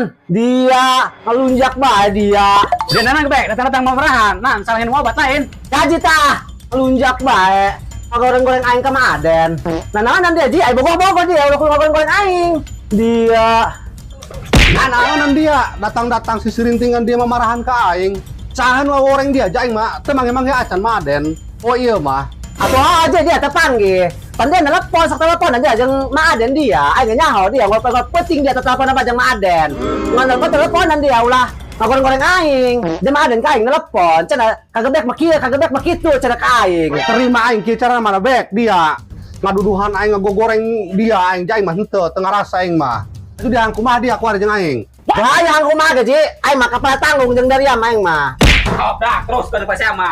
Nan, dia ngelunjak bae dia. Dia nana gebek, datang-datang mau marahan. Nan, salahin obat lain. Gaji tah, ngelunjak bae. Ngagoreng-goreng aing ka Ma Aden. Nah, nah, dia ji, aing bogoh-bogoh dia udah ngagoreng-goreng aing. Dia. Nah, naonan dia datang-datang si sirintingan dia memarahan ke aing. Cahan goreng dia aja aing mah, teu mang-mang acan Ma Aden. Oh iya mah. Atau aja dia tepanggih. Pan dia nelpon, sok telepon aja jeung Ma Aden dia. Aing nyaho dia ngobrol penting dia telepon apa jeung Ma Aden. Ngan nelpon teleponan dia ulah ngagoreng-goreng aing. Dia Ma Aden ka aing nelpon, cenah kagebek mah kieu, kagebek mah kitu cenah ka aing. Terima aing kieu cara mana bek dia. Ngaduduhan aing ngagogoreng dia aing aing mah henteu teu ngarasa aing mah. Itu dia kumaha dia kuari jeung aing. Bahaya ang kumaha ge, Ji. Aing mah kapal tanggung jeung dari aing mah. Stop dah, terus ke depan sama.